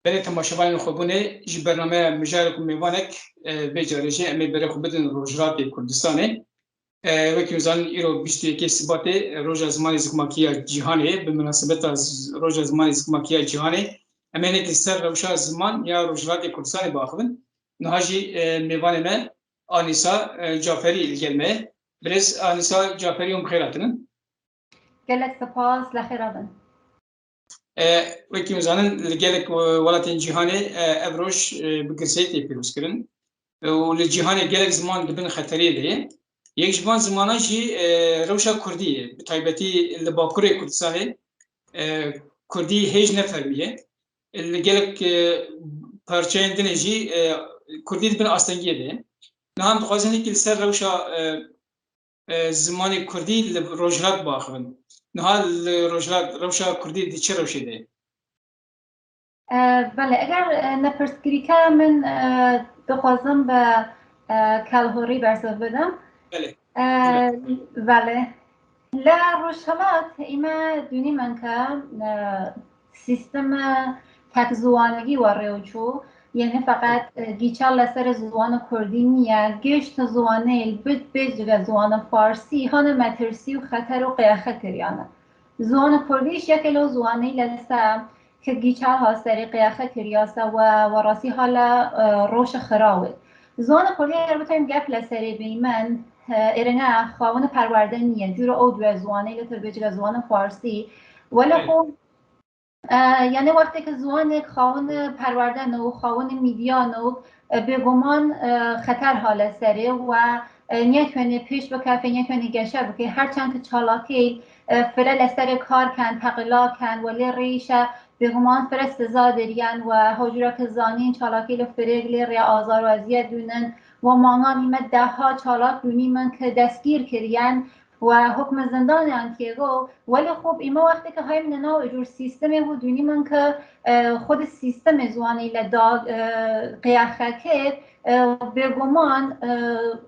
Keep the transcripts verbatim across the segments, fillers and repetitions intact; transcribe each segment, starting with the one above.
Belê temaşevanên xwebûnê, ji bernameya Mijarek û Mêvanek, e, vê carê jî em ê berê xwe bidin Rojhilatê Kurdistanê. E, wekî hûn zanin, îro bîst û yekê Sibatê, e, Roja Zimanê Zikmakî ya Cîhanê ye. Bi minasebeta z-, Roja Zimanê Zikmakî ya Cîhanê, em ê hinekî ser rewşa ziman ya Rojhilatê Kurdistanê biaxivin. Niha jî, e, mêvanê me Anîsa, e, Caferî li gel me ye. Birêz Anîsa Caferî, hûn bi xêr hatinin. Gelek spas, li xêr bin. E, wekî hûn zanin, li gelek, e, welatên cîhanê, e, ev roj, e, bi girseyî tê pîrozkirin. E, û li cîhanê gelek ziman di bin xeteriyê de ye. Yek ji van zimanan jî, e, rewşa kurdî ye. Bi taybetî li Bakurê Kurdistanê, e, kurdî hêj ne fermî ye. Li gelek, e, parçeyên din jî, e, kurdî di bin astengiyê de ye. Niha em dixwazin hinekî li ser rewşa, e, e, zimanê kurdî li rojhilat biaxivin. Niha li rojhilat rewşa kurdî di çi rewşê de ye? E, belê, eger, e, ne pirsgirîke min, e, dixwazim bi, e, Kelhorî bersiv bidim. Belê. E, belê. Li Rojhilat, îme dûnî min ke, e, sîsteme tek ziwanî wa rê çû. Yanî feqet, e, gîça li ser ziwana kurdî niye, gişt ziwanê li bit bêjike ziwana farsî, hane metirsî û xeter û qeyaxe kiriyane. Ziwana kurdî jî yekê li ziwanê li ser ke gîça ha serê qeyaxe kiriya se we, we rastî hala, e, roşa xiraw e. Ziwana kurdî eger bitayin gep li serê bîmen, e, êrine xawina perwerde niye. Cûra ew duwe ziwanê li tir bêjike ziwana farsî. Wele xwe E, yanî wextê ke ziwanek xawin perwerde ne û xawin mîdya ne û, e, bêguman, e, xeter hale serê we, e, niyetwenê pêş bikeve, niyetwenê geşe bike. Her çend ke çalakî, e, fire li serê kar ken, teqila ken, welê rêşe bêguman fire siza diriyen we hewcûra ke zanîn çalakî li firêk lê rê azar û eziyet dûnin we mangan îme deha çalak dûnî min ke destgîr kiriyen, we hukmê zindaniyan têgo, welê xwe îme wextê ke hayê min nav ecûr sîstemê bû, dûnî min ke, e, xwe di sîstemê ziwanê le da, e, qeyaxe kir, e, bêguman, e,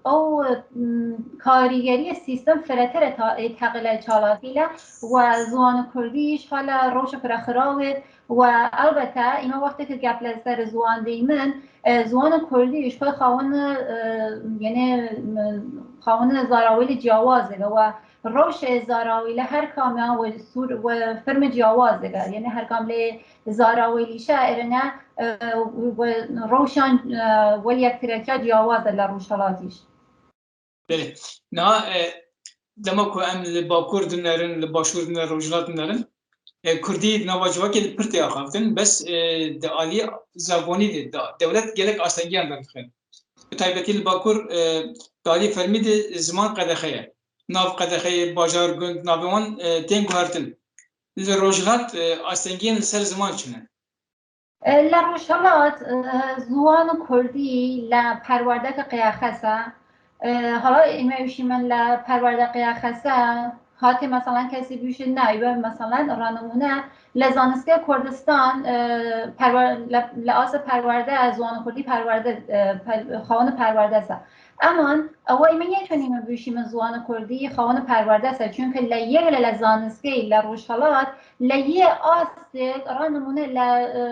ew, m, karîgeriyê sîstem firetir e ta, ê teqile çalakî le, we ziwana kurdî jî hala rewşa fire xiraw e, we elbete îme wextê ke gep li ser ziwan dî min, E, ziwana kurdî ji xwe xawin, e, yanî, e, xawin zarawîlê ciyawazê ve we rewşê zarawîle her kameyan we sûr we firmê ciyawazê ve. Yanî her kam lê zarawîlîşe êrine, e, we rewşan, e, wel yektirekiya ciyawaz e li rojhelatî jî. Belê. Niha, e, dema ku em li Bakur dinerin, li Başûr dinerin, Rojhilat dinerin, e, Kurdî di nava civakê de pir tê axaftin, bes, e, di alî zagonî de, da, dewlet gelek astengiyan derdixe. Bi taybetî li Bakur, e, di alî fermî de ziman qedexe ye. Nav qedexeyê, bajar, gund, navê wan, e, tên guhertin. Li Rojhilat, e, astengiyên li ser ziman çi ne? E, li Rojhilat, e, ziwana kurdî li perwerdeke qeyaxe se. E, hala îme wişî min li perwerde qeyaxe se, hatê meselan kesî bûşî naybe, meselan, ranimûne, li Zanistgeha Kurdistan, e, perwer-, li, li asê perwerde ziwana kurdî perwerde, e, per-, xawina perwerde se. Eman, ewa îme niyetwenî min bûşî min ziwana kurdî xawina perwerde se, çunke li yek li, li zanistgehê li Rojhilat, li yê astek, ranimûne li, e,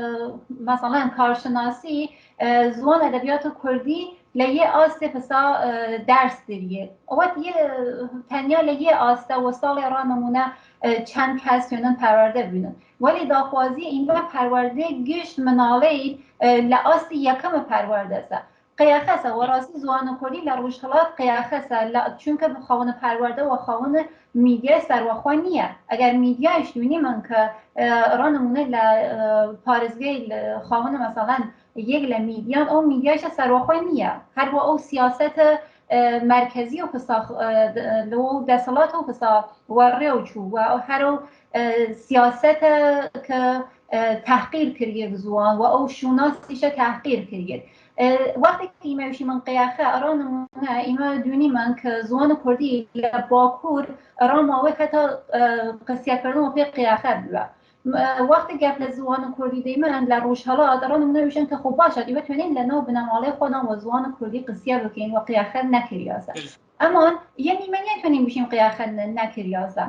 meselan, karşinasî, e, ziwan edebiyata kurdî li yê astê pisa, e, ders diriye. Wet yê, e, tenya li yê aste we salê ranimûne, e, çend kes yênin perwerde bînin. Welê daxwaziyê îme perwerdê gişt minaleyî, e, li astê yekemê perwerde se. Qeyaxe se, we rastî ziwana kurdî li Rojhilat qeyaxe se, la, çunke bi xawina perwerde we xawina mîdyayê serwexwe niye. Eger mîdyayê ji dûnî min ke, e, ranimûne li, e, parêzgehê li xawina, meselan, yek li mîdyan, ew mîdyayê serwexwe niye. Her we ew siyasete, e, merkezî û kisa, e, de-, li ew desthilat û kisa we rê û çû. We her ew, e, siyasete ke, e, tehqîr kiriye bi ziwan, we ew şûnasîşe tehqîr kiriye. E, wextê ke îme wişî min qeyaxe, ranimûne îme dûnî min ke ziwana kurdî li Bakur rama wê heta, e, qisiyekirin wê pê qeyaxe bibe. M-, e, wextê gep li ziwana kurdî dê min li Rojhilat, ranimûne wişin ke xwe baş e, îme twenên li nav binemalê xwe nan we ziwana kurdî qisiye bikin, we qeyaxe nekiriya se. Eman, yê nîme niyetwenî bişîn qeyaxe ne-, nekiriya se.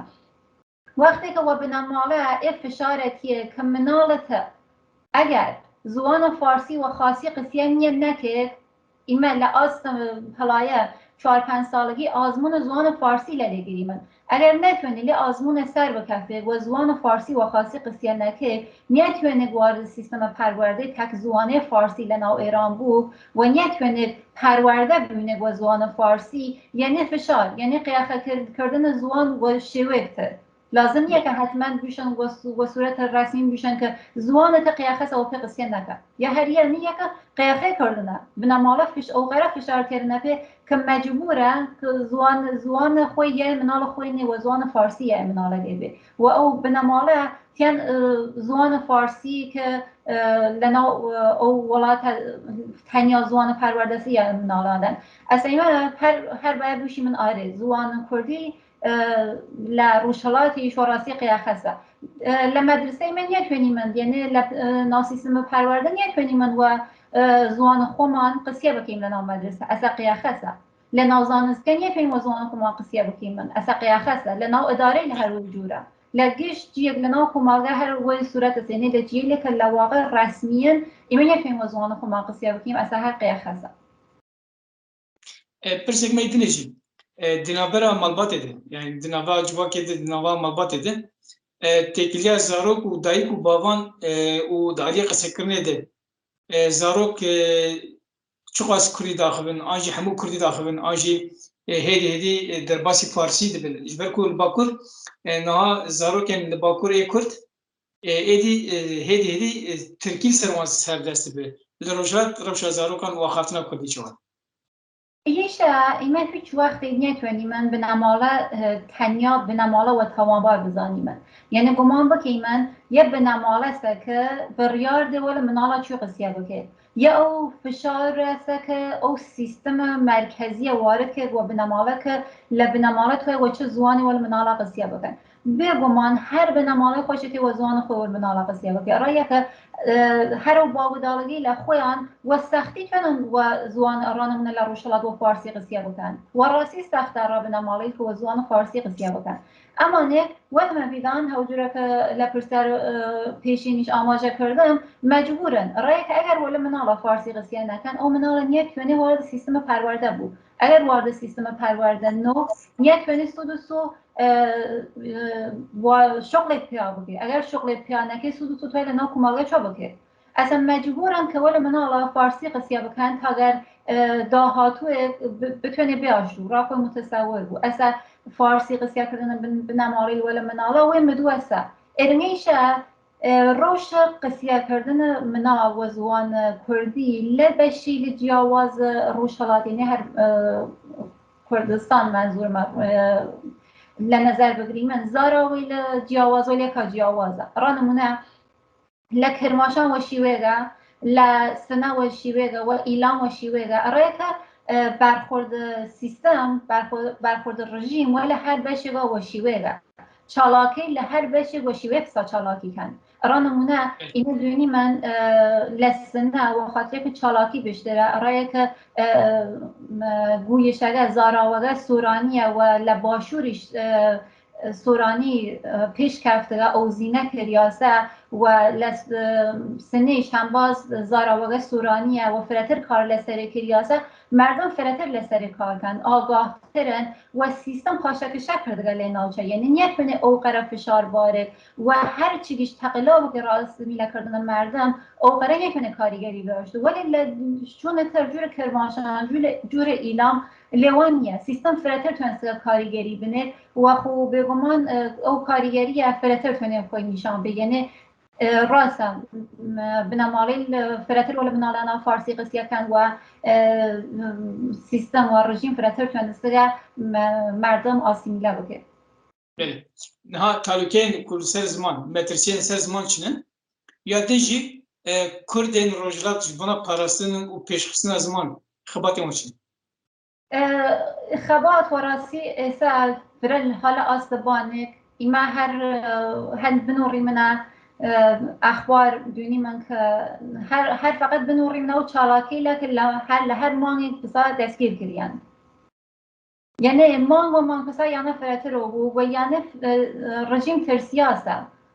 Wextê ke we binemale ê fişare tiyê ke minale te, eger ziwana farsî we xasî qisiye niye neke, îme le asta helaye çar pênc saligî azmûna ziwana farsî le lê girîmin. Eger netwenî lê azmûna ser bikefê we ziwana farsî we xasî qisiye neke, netwenî wardi sîstema perwerdê tek ziwanê farsî le nav Êran bû we netwenî perwerde bûne we ziwana farsî, yenê fişar, yenê qiyexekirdina ziwan we şêwek te. Lazim niye ke hetmen bûşin we sûreta resmî bûşin ke ziwana te qiyexesa we pê qisiye neke. Ya her yer niye ke qiyexe kirdine. Binemala fiş-, ew qere fişar kirine pê ke mecbûr e ke ziwan, ziwana xwe ye minala xwe nê we ziwana farsî ye minala lê bê. We ew binemala tiyan, e, ziwana farsî ke, e, lena, e, ew welate tenya ziwana perwerdesî ye minala den. Ez ê me her, her baya bûşî min arê. Ziwana kurdî, e, le Rojhelatê ji rastî qiyexese. E, le medreseyê me netwenî min, yanî le, e, nav sîstema perwerde netwenî min we, e, ziwana xwe man qisiye bikîm le nav medrese. Esa qiyexese. Le nav zanistge netwenî we ziwana xwe man qisiye bikîm min. Esa qiyexese. Le nav idareyê le her wê cûre. Le giş ciyek le nav komalge her wê sûret ese. Nê le ciyê lê ke le waqa resmî in, îme netwenî we ziwana xwe man qisiye bikîm. Esa her qiyexese. E, pirsek me yê din e jî. E, di navbera malbatê de, yani di nava civakê de, di nava malbatê de, e, têkiliya zarok û dayik û bavan, e, û di aliyê qesekirinê de, e, zarok, e, çiqas kurdî daxivin, an jî hemû kurdî daxivin, an jî, e, hêdî hêdî, e, derbasî farsî dibin. Ji ber ku li Bakur, e, niha zarokên li Bakur ê kurd, e, êdî, e, hêdî hêdî, e, tirkî li ser wan serdest dibe. Li Rojhilat rewşa zarokan û axaftina kurdî çawa? Îşe, îme hiç wextê netwenî min binemala, e, tenya binemala we tawanbar bizanî min. Yanî guman bikî min, ye binemala seke biryar de wele minala çi qisiye bike. Ye ew fişar seke ew sîstema merkeziye warid ke we binemala ke le binemala twe we çi ziwanê wele minala qisiye bikin. Bêguman her binemalê xwe jî tê we ziwana xwe wir minala qisiye bike. Rayeke, e, her ew bagudaligî le xweyan we sextî kenin we ziwan ranimûne le Rojhilat we farsî qisiye bikin. We rastî sext e ra binemalê ku we ziwana farsî qisiye bikin. Ema nê wek me vîdan hew cure ke le pirser, e, pêşîn jî amaje kirdim, mecbûr in. Rayeke eger we li minala farsî qisiye nekin, ew minala niyet ku yenê warê di sîstema perwerde bû. Eger warde sîstema perwerde no, niyet ku yenê sûd û sû e, e, wa şuxlê piya bike. Eger şuxlê piya neke, sûd û sû tayê li nav komalge çawa bike? Esa mecbûr in ke wele minala farsî qisiya bikin, ta ger, e, dahatûyê bi-, bitwene bê aşû, ra xwe mutesewir bû. Esa farsî qisiya kirdine bin-, binemalî wele minala wê midu esa. Êrînê îşe, e, rewşa qisiya kirdine minal we ziwan, e, kurdî, le beşî li ciyawaz, e, Rojhilatê ne her, e, Kurdistan menzûr me, e, le nezer bigirî min, zara wê li ciyawaz wê lê ka ciyawaz e. Ra nimûne, le Kirmaşan we şîwêge, le Sine we şîwêge, we Îlam we şîwêge. Rêke, e, berxurd sîstem, berxu-, berxurd rejîm we li her beşêga we şîwêge. Çalakî li her beşê we şîwê pisa çalakî ken. Ra nimûne, îne dûnî min, e, le Sine we xatirê ku çalakî biştire, rayeke, e, e, gûyişege, zarawege Soranî ye we le başûrî, e, Soranî, e, pêşkeftige, ew zîne kiriya se we le, e, Sinê ji hembaz zarawege Soranî ye we firetir kar le serê kiriya se, merdim firetir le serê kar ken, agahtir in we sîstem xaşekişe kirdige lê navçe. Yenî niyetbine ew qere fişar barik we her çi giş teqila bike rastî mîle kirdine merdim, ew qere niyetbine karîgerî biraştu. Welê le şûne ter cûre Kirmaşan, cûre, cûre Îlam, lê wan niye. Sîstem firetir twenstiga karîgerî bine. Wa xwe bêguman, e, ew karîgeriya firetir twenê xwe nîşan bê. Yenê, e, rast e, m-, binemalî li firetir wele minalana farsî qisiya ken we, e, m-, sîstem we rejîm firetir twenstiga me-, merdim asîmîle bike. Belê. Niha talûkeyên ku li ser ziman, metirsiyên ser ziman çi ne? Ya din jî, e, Kurdên Rojhilat ji bona parastin û pêşxistina ziman xebatên wan çi ne? E, xebat we rastî êse vire li hala asta banik. Îme her, e, her binûrî min e, e, exbar dûnî min ke her, her feqet binûrî min e û çalakî le ke le her, li her mangê pisa destgîr kiriyen. Yanî mang û mang pisa yane firetir û bû, we yane, e, e, rejîm tirsiya se.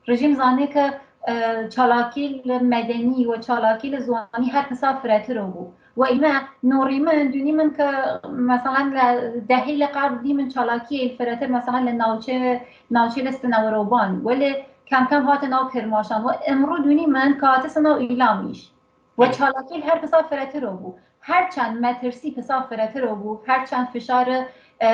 Rejîm zanî ke, e, çalakî li medenî û çalakî li ziwanî her pisa firetir bû. Û îme norî min, dûnî min ke, meselan, li dehî li qebl dî min çalakiyê firetir, meselan, li navçe, navçe li Sinewiroban, welê kem kem hate nav Kirmaşan. Û emrû dûnî min ke hatise nav Îlamîş. Û çalakî her pisa firetir bû. Her çend metirsî pisa firetir bû, her çend fişar, e,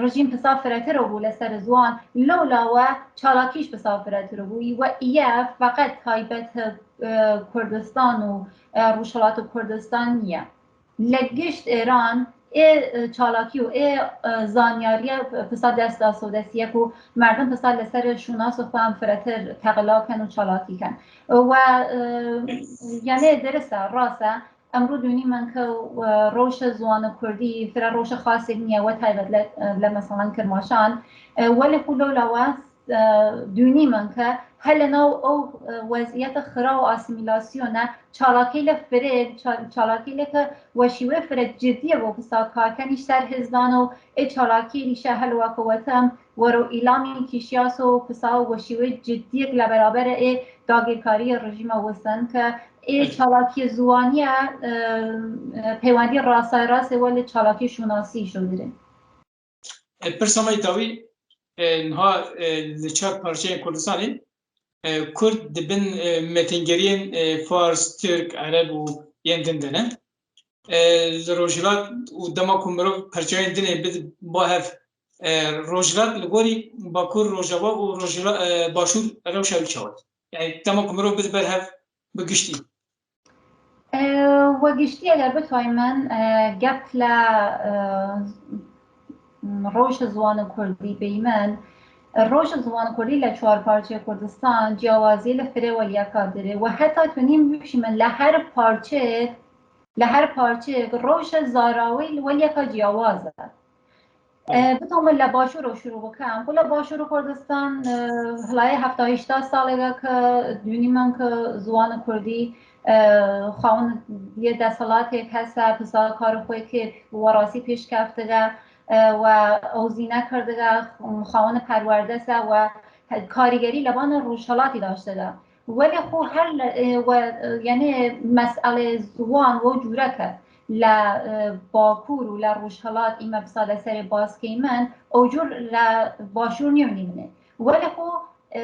rejîm pisa firetir bû li ser ziwan, lewla we çalakî jî pisa firetir bû. We îye feqet taybet, e, Kurdistan û, e, Rojhilata Kurdistan niye. Li gişt Êran ê, e, çalakî û ê, e, zanyariye pisa dest da sodesiye ku merdim pisa li ser şûnas û xwe em firetir texila ken û çalakî ken. We, e, yanê dirist e, rast e. Emrû dûnî min ke, e, rewşa ziwana kurdî, fira rewşa xasê niye, we taybet le, le meselan Kirmaşan. E, welê xwe lewla we, e, dûnî min ke hele nav ew, e, weziyeta xira û asîmîlasyone, çalakî le firê, ça-, çalakî le ke weşîwê firê ciddiye bo pisa karkenî ser hizdan û ê çalakî rîşe hel weke wetim, wero îlamî kîşiyaso pisa weşîwê ciddiyek le beraber ê dagirkariyê rejîma Wisan ke ê çalakiyê ziwaniye, e, e, peywendî rastay rastê we li çalakiyê şûnasî jî dirin. E, pirsa me yê dawî, e, niha, e, li çar parçeyên Kurdistanê, e, Kurd di bin, e, metingeriyên, e, Fars, Tirk, Ereb û yên din de ne. E, li Rojhilat û dema ku mirov parçeyên din ê bid-, ba hev, e, Rojhilat li gorî Bakur, Rojava û Rojhila-, e, Başûr rewşa wî çawa ye? Yani dema ku mirov bid ber hev bi giştî. E, we giştî eger bitoymin, e, gep le, e, rewşa ziwana kurdî beymin, e, rewşa ziwana kurdî le çar parçeyê Kurdistan ciyawazî li firê weliyeka dirê we heta tunî bişîmin le her parçeyek, le her parçeyek rewşa zarawî li weliyeka ciyawaz e. E, bitomin le Başûr û şûrû bikim. Ku le Başûr û Kurdistan, e, hilayê hefta hîşta salê de ke dûnî min ke ziwana kurdî, e, xawin yê desthilatê kese, pisa kar xwe kir, we rastî pêşkeftige, e, we ozîne kirdige, xawin perwerdese we karîgerî le bana rojhilatî daştige. Welê xwe her le, e, we, e, yani meselê ziwan wo cûre ke le, e, Bakur û le Rojhilat îme pisa de serê baskê min, ew cûr le Başûr nîyo nîmine. Welê xwe, e,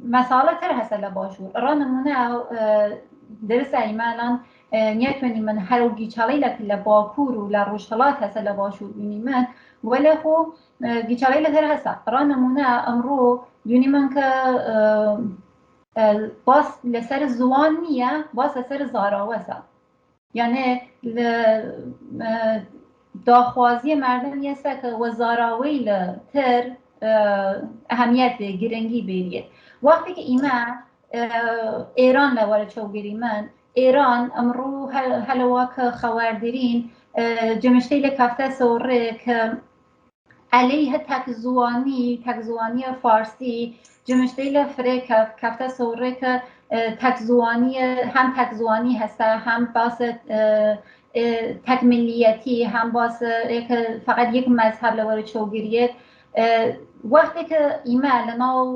mesele tir hese le Başûr. Ra nimûne, e, dirist e îme lan, e, niyetwenî min her ew gîçalî le ki le Bakur û le Rojhilat hese le Başûr bînî min. Welê xwe, e, gîçalî le tir hese. Ra nimûne emro dûnî min ke, e, e, bas li ser ziwan niye, bas li ser zarawes e. Yani li, e, daxwaziyê merdim yese ke we zarawey li tir, e, ehemiyetê, giringî bêriye. Wextê ke îme, e, Êran le were çewgirî min, Êran emro he-, hele wa ke xewerdirîn, e, cimiştê le kefte sewrê ke eleyhe tekziwanî, tekziwaniya farsî, cimiştê le firê kef-, kefte sewrê ke, e, tekziwaniye, hem tekziwanî hese, hem base, e, e, tekmiliyetî, hem base, e, ke feqet yek mezheb le were çewgiriyê. E, wextê ke îme li nav,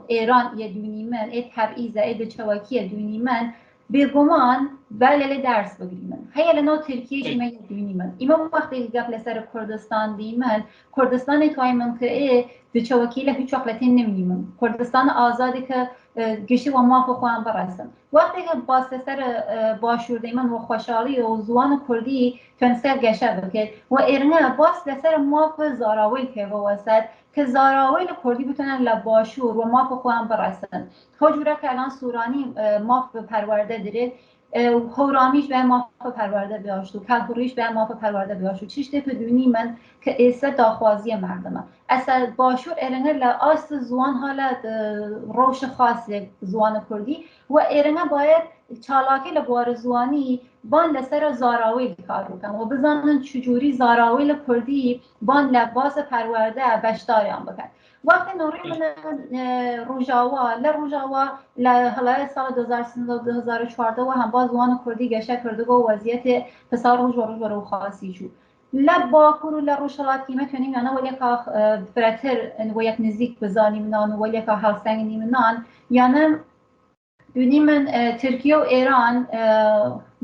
e, Êran yê dûnî min, ê Tebîze, ê di çewekî yê dûnî min, Bêguman, belê lê ders bigirînin. Heye li nav Tirkiyê jî me yek dînî min. Îme wextê gep li ser Kurdistan dîmin, Kurdistanê tayê min ki ê di çewekî le hiç wext le tê nimînin. Kurdistan azadê ki, e, giştî we mafê xwe an biresin. Wextê ki bas li ser, e, başûr dîmin we xweşalî û ziwan Kurdî tune ser geşe bikir. We êrine bas li ser mafê zarawî tê ve wesel, ki zarawî li Kurdî bitune le başûr we mafê xwe an biresin. Ho cûre ke elan Sûranî, e, maf bi perwerde dirê, e, Hewramî jî be maf bi perwerde biaşt û Kelhurî jî be maf bi perwerde biaşt û çiştê ku dûnî min ke êse daxwaziye merdim e. Ese başûr êrine le ast ziwan hale, e, rewşe xasê ziwana kurdî we êrine bayet çalakî li buwarê ziwanî ban li ser zarawê kar bikin û bizanin çi cûrî zarawê li kurdî ban li basa perwerde beşdariyan bikin. Wextê norî min, e, Rojava, li Rojava li hilaya sala du hezar sîzdeh du hezar û çardeh we hemba ziwana kurdî geşe kirdigo, weziyetê pisa roj be roj be roj xasî çû. Li Bakur û li Rojhilat kî me tûnî miyane weliyeka, e, firetir, e, weyek nizîk bizanî minan û weliyeka hevseng nî minan, yani Dûnî min, e, Tirkiye û Êran, e,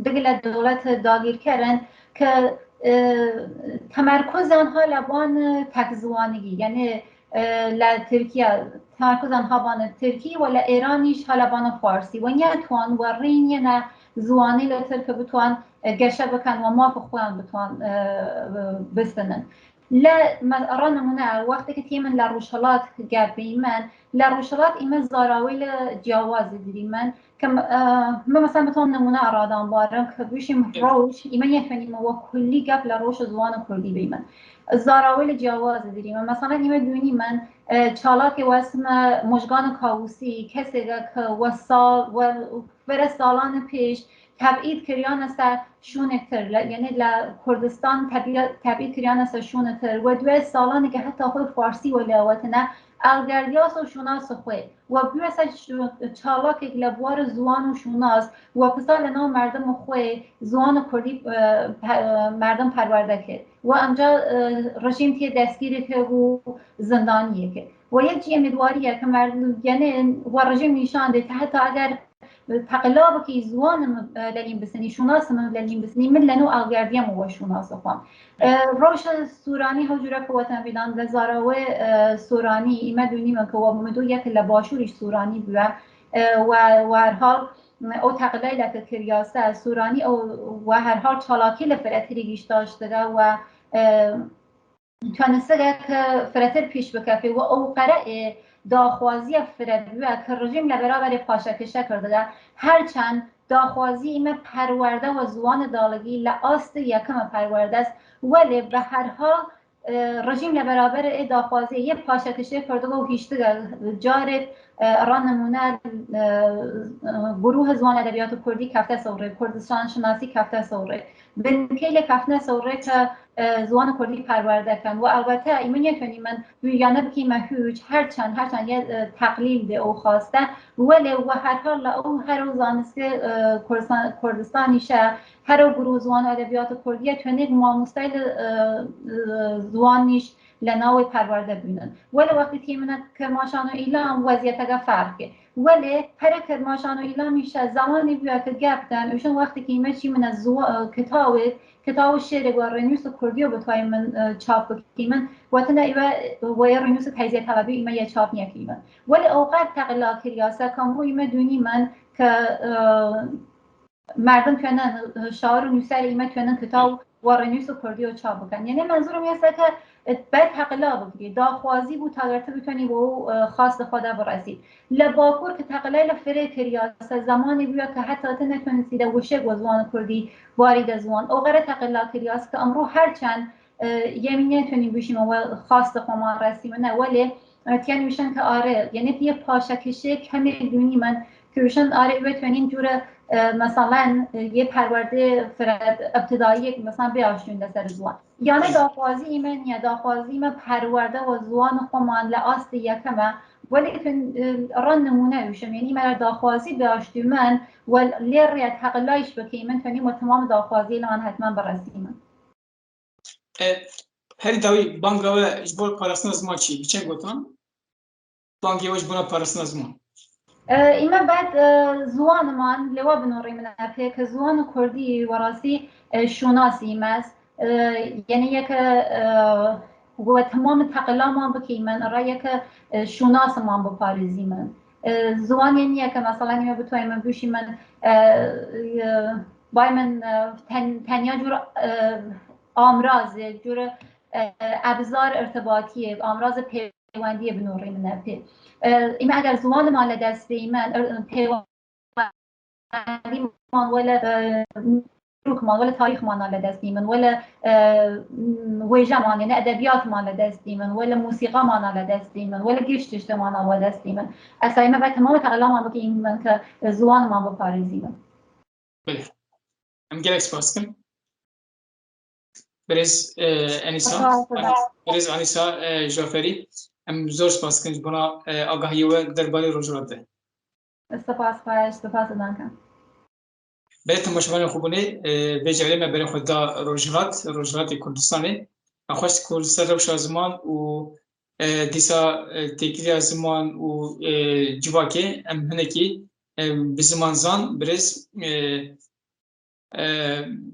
digile dewlet dagîrker in ke, e, temerkuzan ha leban tek ziwanî, yanî, e, le Tirkiye temerkuzan haban tirkî we le Êranî jî ha leban farsî. We niyetwan we rîn yene ziwanî li tirk bitwan, e, geşe bikin we mafê xwe yan bitwan, e, bistinin. Le me-, ra nimûne, wextê ke tê min le Rojhilat gep bî min, le Rojhilat îme zarawê li ciyawazî dirî min. Ke m-, e, min mesela bi tom nimûne radan barim, ke bişîm roj, îme yekvenî me we kullî gep le roj û ziwana kurdî bî min. Zarawê li ciyawazî dirî min. Mesela îme dûnî min, e, çalakê wesme Mojgan û Kawusî, kesê ke we sal, we, vere salan pêş, tebîd kiriyane ser şûnê tir, le, yanî le Kurdistan tebî-, tebî kiriyane ser şûnê tir. We duye salanê ke heta xwe farsî we lewetine, elgerdiyas û şûnas xwe. We bûye ser ş-, çalakek le buwarê ziwan û şûnas, we pisa li nav merdim xwe ziwan û kurdî, e, pe-, e, merdim perwerde kir. We emca, e, rejîm tê destgîrê kir û zindaniyê kir. We yek cî emîdwarî ye ke merdim, yanî we rejîm nîşan dê ke heta eger teqila bikî, ziwanê min, e, lelîn bisinî, şûnasê min lelîn bisinî, min leno agerdiyem we şûnasê xwe. E, rewşa Sûranî hew cure ke we tenvîdan, le zarawê, e, Sûranî, îme dûnî min ke we mido yek le başûrî Sûranî bûye, e, we, we herhal, e, o teqilayla ke kiriya se, Sûranî o, we herhal çalakî li firetirî giştaştire we, e, Tunisige ke firetir pîş bikefê û ew qere ê daxwaziya fire bûye ke rejîm le beraberê paşekişe kirdige. Her çend daxwazî îme perwerde we ziwanê daligî le astê yekem e perwerde est, welê bi her hal, e, rejîm le beraberê ê daxwaziyê yê paşekişê kirdige û hiştige carê, e, ra nimûne, e, e, Guruhê Ziwan Edebiyatê Kurdî kefte sewrê, Kurdistan Şinasî kefte sewrê. Binkeylê keftine sewrê ke e, ziwana kurdî perwerde kin. Û elbete î min yekînî min wî ya nebikîme hûç, her çend, her çend ye, e, teqlîl de û xaste. Welê we her hal la ew her ew zanistê, e, Kurdistan, Kurdistanî şe, her ew gurû ziwan û edebiyatê kurdî ye, tenê mamostayê li, e, e, ziwanîş le navê perwerde bînin. Welê wextî tîmine Kirmaşan û Îlam weziyeteke ferq e. Welê here Kirmaşan û Îlamî şe zemanî bûye ke gep den, û şin wextî ke îme çî mine ziwa-, e, kitawê, kitawê şêrê we rênûsê kurdî û bi tayê min, e, çap bikî min. Wetine îwe, e, wê rênûsê teyziyê telebî îme ye çap niyekî min. Welê ewqet teqila kiriya se, kamrû îme dûnî min ke, e, merdim tuenin, e, şair û nûser îme tuenin kitaw wa rênûsê kurdî û çap bikin. Yanî menzûrim ye se ke, e, be teqila bikirî. Daxwazî bû tagerti bituenî bo, e, xastê xwe de biresî. Le Bakur ke teqilay le firê kiriya se, zemanî bûye ke heta ti netuenisî de wişek we ziwan kurdî barî de ziwan. O qere teqila kiriya se ke emro her çend, e, yemî netuenî bişîme we xastê xwe man resîmine. Welê, e, tiyen wişen ke are, yanî tiye paşekişê kemê dûnî min ke wişen are we tuenîn cure, e, meselen, e, yê perwerdê fire ibtidayiyê ke meselen bê aştûn de ser ziwan. Yanî daxwazî îme niye, daxwazî îme perwerde we ziwan xwe man le astê yekem e. Welê tu, e, ran nimûne wişem, yanî îme daxwazî bê aştû min, we lê rêya teqilayîş bikî min, tenê we temam daxwazî li an hetmen biresî min. E, herî dawî banga we ji bo parastina ziman çi? Bi çend gotan? Bangê we ji bona parastina ziman. E, îme bet, e, ziwaniman, lê we binorî min e pê ke ziwan û kurdî werasî, e, şûnas îme. E, yanî yeke, e, we temamê teqilaman bikî min, ra yeke, e, şûnasiman biparêzî min. E, ziwan yê niye ke, meselan, îme bitoyê min, bûşî min, e, e, bay min, e, ten-, tenya cûr, e, amrazê, cûr, e, ebzar irtibatiyê, amrazê pêwendiyê binorî min e pê. E, îme eger ziwaniman le dest bê, îme, e, pêwendîman wele, e, rûkman, wele tarîxman le dest bê min, wele, e, wêjeman, yanî edebiyatman le dest bê min, wele musîqaman le dest bê min, wele giş tişteman le dest bê min. Esayî me ve temamê teqilaman bikî min ke, e, ziwaniman biparêzî min. Belê. Em gelek spas dikin. Birêz, e, Enîsa, Spas dikim. Birêz Enîsa, e, Caferî, em zor spas dikin ji bona, e, agahiyê we derbarê Rojhilat de. Spas xweş, spas dikim. Belê temaşevanên xwebûnê, e, vê carê me berê xwe da Rojhilat, Rojhilatê Kurdistanê. Me xwest ku li ser rewşa ziman û, e, dîsa, e, têkiliya ziman û, e, civakê em hinekî, e, bi zimanzan birêz, e, e,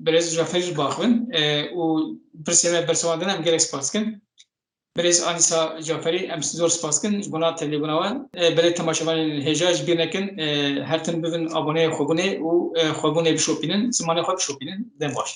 birêz Caferî ji baxwin, e, û pirsê me bersivandin, em gelek spas dikin. Birêz Anîsa Caferî, em zor spas dikin ji bona tevlîbûna we. E, belê temaşevanên hêja ji bîr nekin, e, her tim bibin aboneyê xwebûnê û, e, xwebûnê bişopînin, zimanê xwe bişopînin. Dem baş.